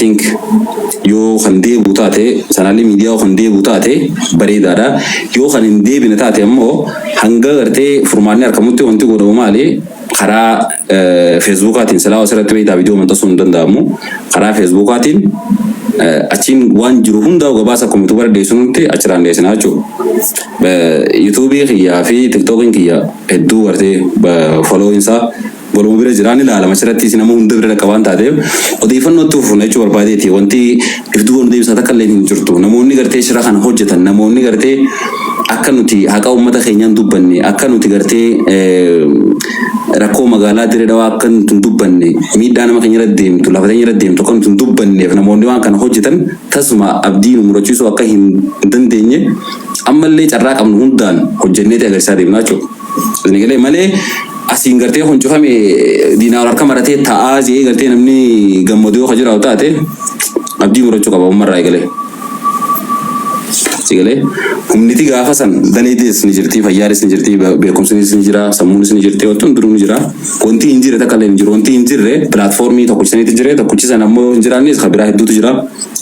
Think yoo kan deebi'u taate, sanaallee miidiyaa yoo kan deebi'u taate bareedaadha. Yoo kan hin deebine taate ammoo hanga gartee furmaanni argamutti wanti godhamu maali? Karaa Feesbuukaatiin silaa asirratti beektaa viidiyoo maxxansuun hin danda'amu. Karaa Feesbuukaatiin achiin waan jiru hundaa gabaasa akkuma yuutuuba irra dhiyeessinutti achirraan dhiyeessina jechuudha. Yuutuubii kiyyaa fi tiktookiin kiyya hedduu gartee followinsaa waluma bira jira, ni ilaalama. Achirrattis nama hunda bira dhaqa waan taateef odeeffannoo itti fufuun jechuu barbaadeeti. Wanti if duuba nu deebisaa takka illee hin jirtu. Namoonni gartee shira kana hojjetan, namoonni gartee akka nuti haqa uummata keenyaan dubbanne, akka nuti gartee rakkoo magaalaa Dirree Dhawaa akka nuti hin dubbanne, miidhaa nama keenya irra deemtu, lafa teenya irra deemtu akka nuti hin dubbanneef namoonni waan kana hojjetan tasuma abdii nu murachiisuu akka hin dandeenye ammallee carraa qabnu hundaan hojjenneeti agarsiisaa deemna jechuudha. Isin galee malee asiin gartee kun cufame diinaa harka maratee ta'aa jee gartee namni gammadu yoo ka jiraatu taate abdii murachuu qaba uummarraa eegalee. Si galee humniti gaafa san daleetis ni jirti, fayyaanis ni jirti, beekumsinis ni jira, sammuunis ni jirti, wanti hundinuu ni jira. Wanti hin jirre takka illee hin jiru. Wanti hin jirre pilaatfoormii tokkicha jire, tokkichi san ammoo hin jiraannes kan biraa hedduutu jira.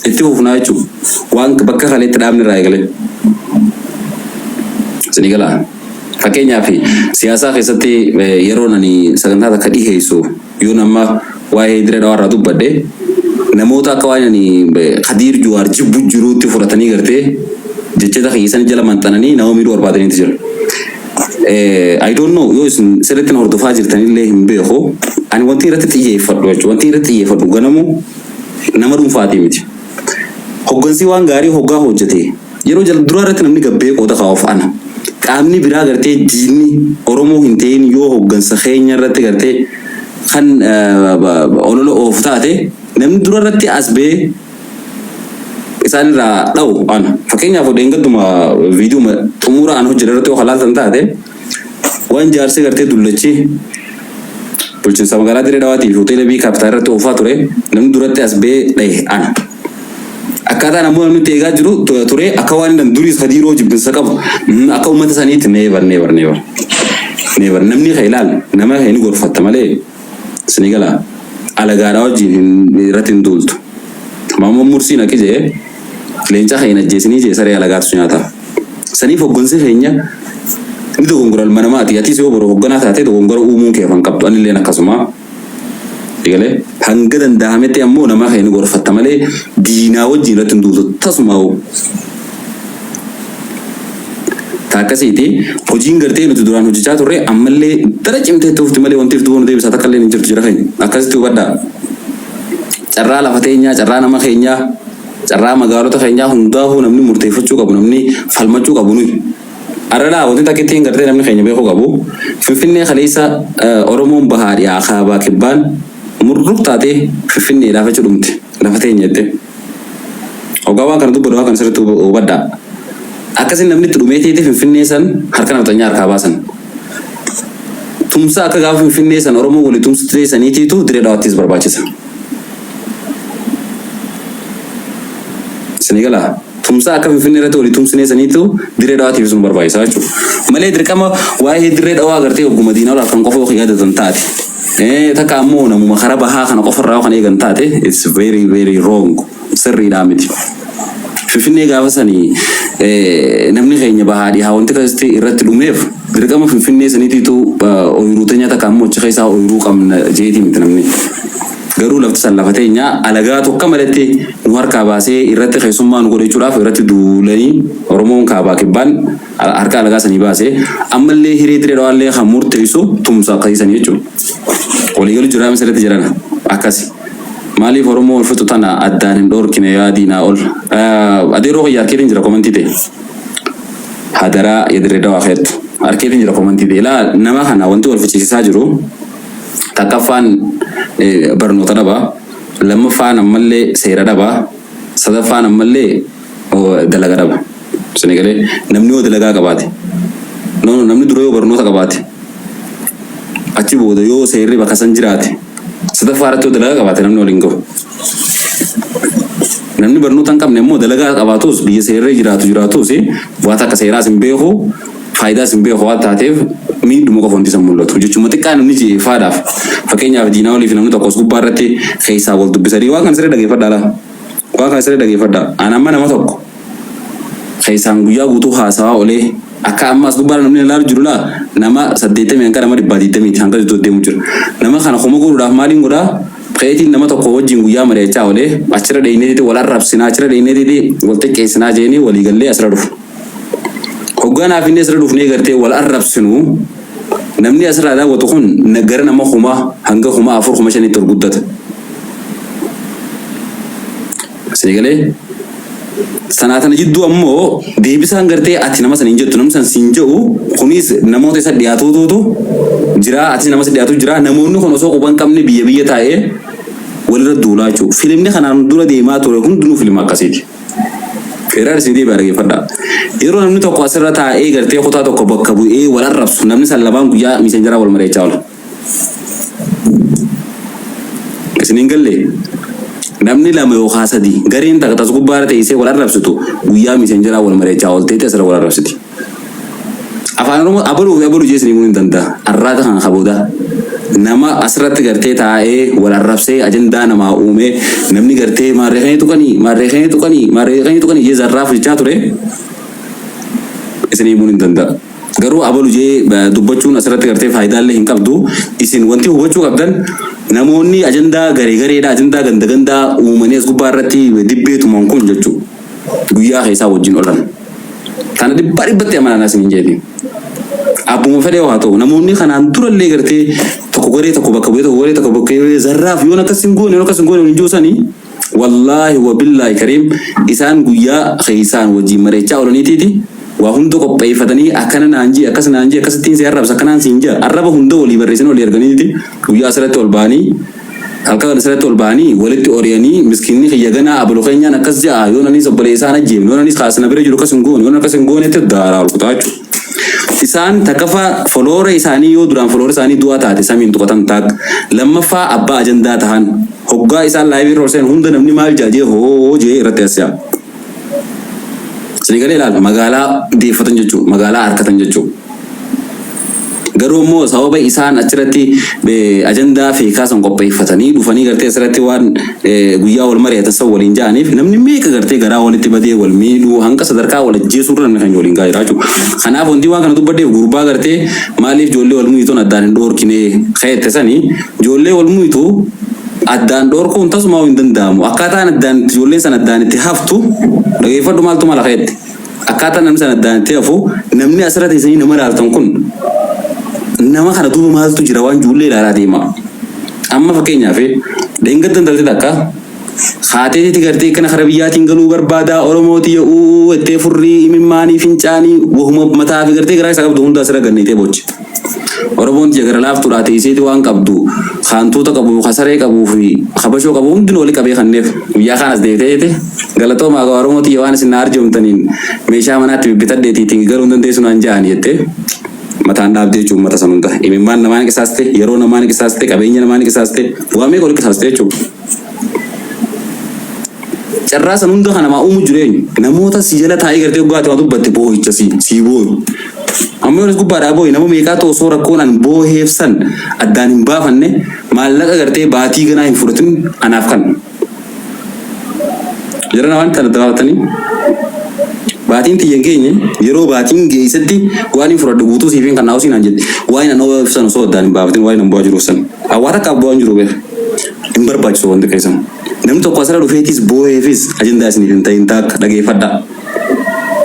Itti fufnaa jechuudha. Waan bakka kaleetti dhaabni irraa eegalee. Isin galaa. Fakkeenyaaf, siyaasaa keessatti yeroo ani sagantaa takka dhiheessu, yoon amma waa'ee Dirree Dhawaa irraa dubbadhe, namoota akka waan ani Kadiir Juwaar jibbu jiruutti fudhatanii gartee jechoota keessan jala maxxananii nama miidhuu barbaadaniitu jira. I don't know, yoo isin sirriitti na hordofaa jirtanillee hin beeku. Ani wanti irratti xiyyeeffadhu jechuudha. Wanti irratti xiyyeeffadhu ganamu nama dhuunfaatii miti. Hoggansi waan gaarii hoggaa hojjete yeroo jala duraa irratti namni gabbee qooda kaa'uuf ana. Qaamni biraa gartee diinni Oromoo hin ta'in yoo hoggansa keenya irratti gartee kan olola oofu taate, namni dura irratti as ba'ee isaan irraa dha'u ana. Fakkeenyaaf, dheengadduma viidiyoo xumura an hojjedhe irratti yoo kalaaltan taate, waan jaarsi gartee dullachi bulchiinsa magaalaa Dirree Dhawaatii fi hoteela Bii Kaapitaal irratti oofaa ture, namni duratti as ba'ee dhahe ana. Akkaataan ammoo namni itti eegaa jiru ture akka waan inni duriis Kadiiroo jibbinsa qabu akka uummata saniitti. Never, never, never, never. Namni kan ilaal nama kan inni gorfatta malee, isinii galaa, alagaadhaa wajjin irratti hin duultu. Maammoo mursiin akki jee leenca kan hin ajjeesinii jee saree alagaatu nyaata. Saniif hoggansi keenya ni dogongora, ilma namaati. Atis yoo boru hogganaa taate dogongora uumuun kee kan qabdu, anilleen akkasuma. Egalee hanga danda'ametti ammoo nama kan inni gorfatta malee diinaa wajjin irratti hin duultu tasuma hoo. Ta akkasiiti hojiin gartee nuti duraan hojjechaa turre ammallee dara cimtee tuufti malee wanti if duuba nu deebisaa takka illee hin jirtu jira keenya. Akkasitti hubadhaa. Carraa lafa teenyaa, carraa nama keenyaa, carraa magaalota keenyaa hundaafuu namni murteeffachuu qabu, namni falmachuu qabu nuyi. Arralaa wanti takka ittiin gartee namni keenya beekuu qabu, Finfinnee kaleessa Oromoon bahaa dhiyaa kaabaa kibbaan murruk taatee Finfinneedhaaf achi dhumte lafa teenya jette. Hoggaa waan kana dubbadhu waan kana sirriitti hubadhaa. Akkasiin namni itti dhumee teete Finfinnee san harka nafxanyaa harkaa baasan. Tumsa akka gaafa Finfinnee san Oromoo walii tumsitee saniitiitu Dirree Dhawaattis barbaachisa. Isinii galaa? Tumsa akka Finfinnee irratti walii tumsinee saniitu Dirree Dhawaatiifis nu barbaachisa jechuudha. Malee dirqama waa'ee Dirree Dhawaa gartee ogguma diinaa olaaf kan qofa yoo yaadatan taate, takka ammoo namuma karaa bahaa kana qofarraa yoo kan eegan taate, it's very very wrong, sirriidhaa miti. Finfinnee gaafa sanii namni keenya bahaa dhihaa wanti akkasitti irratti dhumeef dirqama Finfinnee saniitiitu ooyiruu teenya takka ammoo achi keessaa ooyiruu qabna jeetii miti namni. Garuu lafti san lafa teenya alagaa tokko malatti nu harkaa baasee irratti keessummaa nu godhe jechuudhaaf irratti duulanii Oromoon kaabaa kibbaan harka alagaa sanii baase. Ammallee hiree Dirree Dhawaallee kan murteessu tumsa akkasii sanii jechuudha. Waliigalu jiraame sirriitti jirana akkasi. Maaliif Oromoo wal fixu tana addaan hin dhoorkine yaa diinaa ol? Adeeroo kiyya, harkeetiin jira komantii ta'e. Hadaraa ya Dirree Dhawaa keettu. Harkeetiin jira komantii ta'e. Ilaa, nama kana wanti wal fichisiisaa jiru takkaffaan barnoota dhaba. Lammaffaan ammallee seera dhaba. Sadaffaan ammallee dalaga dhaba. Isin galee, namni yoo dalagaa qabaate. No, no, namni dura yoo barnoota qabaate, achi booda yoo seerri bakka san jiraate, sadaffaa irratti yoo dalagaa qabaate, namni waliin gahu. Namni barnoota hin qabne immoo dalagaa qabaatus, biyya seerri jiraatu jiraatus, waan akka seeraas hin beeku, faayidaas hin beeku waan taateef miidhuma qofa wanti san mul'atu. Jechuun xiqqaa namni jeefaadhaaf Fakkeenyaaf Diinaa olii fi namni tokko as gubbaa irratti keessaa wal dubbisanii waan kana sirrii dhageeffadhaa laa. Waan kana sirrii dhageeffadhaa. An amma nama tokko keessaan guyyaa guutuu haasawaa olee akka amma as gubbaa namni ilaalu jiru laa nama 80 hanga nama 120 hanga jiru deemu jira. Nama kana kuma godhuudhaaf maaliin godhaa? Keetiin nama tokko wajjin guyyaa mari'achaa olee achirra dheeyneetiti wal arrabsinaa achirra dheeyneetiti wal xiqqeessinaa jeeni walii gallee asirra dhufu. Hoggaa naaf inni asirra dhufnee gartee wal arrabsinu namni asirraa daawwatu kun gara nama 1000 hanga 4000 5000tti ol guddata. Isinii galee? Sanaa tana jidduu ammoo deebisaan gartee ati nama san hin jettu namni san siin jedhu kunis namoota isa dhiyaatuutu jira atis nama isa dhiyaatu jira namoonni kun osoo quba hin qabne biyya biyya taa'ee walirra duulaa jechuudha. Filimni kanaan dura deemaa ture hundinuu filima akkasiiti. Irraan isin deebi'a dhaggeeffadhaa. Yeroo namni tokko asirra taa'ee gartee kutaa tokko bakka bu'ee wal arrabsu namni san lamaan guyyaa miisenjaraa wal mari'achaa oola. Isin hin galle namni lama yookaan sadi gareen takka tas gubbaarra teessee wal arrabsitu guyyaa miisenjaraa wal mari'achaa oolteetti asirra wal arrabsiti. Afaan Oromoo abaluu fi abaluu jee isin himuu hin danda'a. Arraata kana ka booda nama asirratti gartee taa'ee wal arrabsee ajandaa namaa uumee namni gartee maarree keenya tuqanii maarree keenya tuqanii maarree keenya tuqanii jee zarraaf jechaa ture isin himuu hin danda'a. Garuu abalu jee dubbachuun asirratti gartee faayidaallee hin qabdu. Isin wanti hubachuu qabdan namoonni ajandaa garee gareedha ajandaa ganda gandaa uumanii as gubbaa irratti dibbee tuman kun jechuudha. Guyyaa keessaa wajjin olan. Kana dhibbaa dhibbatti amanaan isiniin jeeti. Abbuma fedhee haa ta'u namoonni kanaan durallee gartee tokko garee tokko bakka bu'ee tokko garee tokko bakka bu'ee zarraaf yoon akkas hin goone yoon akkas hin goone waliin jiru sanii wallaahi wabillaahi kariim isaan guyyaa keessaan wajjin mari'achaa oolaniitiiti waa hunda qopheeffatanii akkana naan jee akkas naan jee akkasittiin si arrabsa akkanaan siin jea arraba hunda walii barreessanii walii erganiiti guyyaa asirratti ol ba'anii halkan asirratti ol ba'anii walitti ori'anii miskiinni kiyya ganaa abalu keenyaan akkas ja'a yoon anis obboleessaan ajjeefne yoon anis kaasna bira jiru akkas hin goone yoon akkas hin goonetti daaraa ol kutaa jechuudha. Isaan takkaffaa foloora isaanii yoo duraan foloora isaanii du'aa taate samiin tuqatan taak lammaffaa abbaa ajandaa tahan hoggaa isaan laayivii irra ol seenan hunda namni maal ja'a jee hoo jee irratti as ya'a. Isinii galee ilaal magaalaa deeffatan jechuudha magaalaa harkatan jechuudha. Garuu immoo sababa isaan achirratti ajandaa feekaa san qopheeffatanii dhufanii gartee asirratti waan guyyaa wal mari'atan san waliin ja'aniif namni meeqa gartee garaa walitti badee wal miidhuu hanga sadarkaa wal ajjeesuu irra namni keenya waliin gahaa jira jechuudha. Kanaaf wanti waan kana dubbadheef gurbaa gartee maaliif ijoollee wal muuyituun addaan hin dhoorkine keette sanii ijoollee wal muuytu addaan dhoorkuun tasumaa hin danda'amu. Akkaataan addaan ijoolleen san addaan itti haftu dhageeffadhu maaltu mala keette. Akkaataan namni san addaan itti hafu namni asirra teessanii nama ilaaltan kun nama kana duuba maaltu jira waan ijoollee ilaalaa deema. Amma fakkeenyaaf dheengadda intalti takka haateetitti gartee kana kara biyyaatiin galuu barbaadaa Oromooti uu ettee furrii imimmaanii fincaanii wahuma mataa fi gartee garaa isaa qabdu hunda asirra ganneetee boochi. Oromoon tiyya gara laaftuudhaa teesseeti waan qabdu haantuuta qabu ka saree qabuu fi habashoo qabu hundinuu wali qabee kanneef guyyaa kaan as deebitee jete galatoomaa gaa Oromoo tiyya waan isin na arjoomtaniin meeshaa manaatti bibbitadheeti ittiin galuu hin dandeessu naan ja'ani jettee mataan dhaabdee jechuun uummata san hunda imimmaan namaa ni qisaaste yeroo namaa ni qisaaste qabeenya namaa ni qisaaste waa meeqa wali qisaaste jechuudha. Carraa san hunda kan namaa uumu jiru eenyu? Namoota si jala taa'ee gartee hoggaa ati waa dubbatte boohicha si sii booyu. Amma yoo as gubbaadhaa boohi nama meeqaatu osoo rakkoon an booheef san addaan hin baafanne maallaqa gartee baatii ganaa hin fudhatin anaaf kan. Jarana waan kana adda baafatanii baatiin tiyya hin geenye yeroo baatiin geessetti waan hin fudhadhu guutuu siif hin kannaa osii naan jette waan an oof san osoo addaan hin baafatin waan an bu'aa jiruuf san. Hawaa takkaaf bu'aa hin jiru beeka. Hin barbaachisu wanti keessan. Namni tokko asirra dhufeetis booheefis ajandaa isiniif hin ta'in taakka dhageeffadhaa.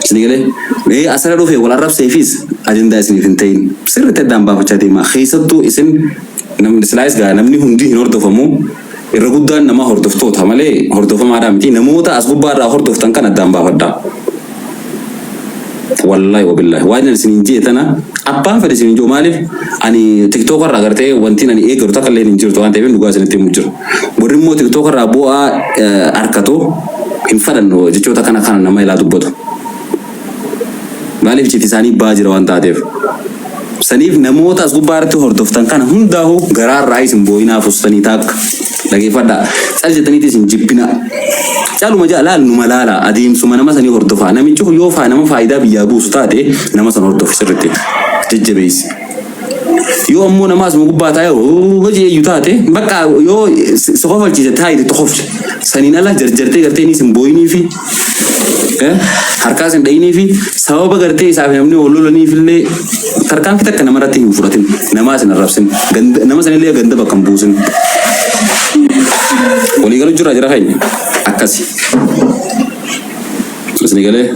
Isinii galee? Mee asirra dhufe wal arrabseefis ajandaa isiniif hin ta'in. Sirriitti addaan baafachaa deemaa. Keessattuu isin namni silaayis gaa namni hundi hin hordofamu. Irra guddaan namaa hordoftoota malee hordofamaadhaa miti. Namoota as gubbaarraa hordoftan kan addaan baafadhaa. Wallahi wabillahi waan ani isiniin jee tana abbaan fedhe isiniin jiru maaliif ani tiktok irraa gartee wantiin ani eegalu takka illee hin jirtu waan ta'eef dhugaa isinitti himu jira. Warri immoo tiktok irraa bu'aa harkatu hin fadhannu jechoota kana kana nama ilaa dubbatu. Maaliif icciitii isaanii ba'aa jira waan taateef. Saniif namoota as gubbaa irratti hordoftan kana hundaahu garaa irraa isin boo'inaa fustanii taakka dhageeffadhaa. Cal jettaniiti isin jibbinaa. Caluma ja'a laal numa laala adeemsuma nama sanii hordofaa. Namichi kun yoo nama faayidaa biyyaa buusu taate nama san hordofi sirriitti jajjabeessi. Yoo ammoo nama asuma gubbaa taa'ee hojii eeyyu taate bakka yoo si kofalchiise taa'i itti kofli. Saniin ala jarjartee gartee inni sin booyinii fi harkaas hin dhayinii fi sababa gartee isaaf namni wal lolaniif illee tarkaanfii takka namarratti hin fudhatin. Namaas hin arrabsin. Nama sanillee ganda bakka hin buusin. Walii galu jira jira keenya akkasi. Isin galee.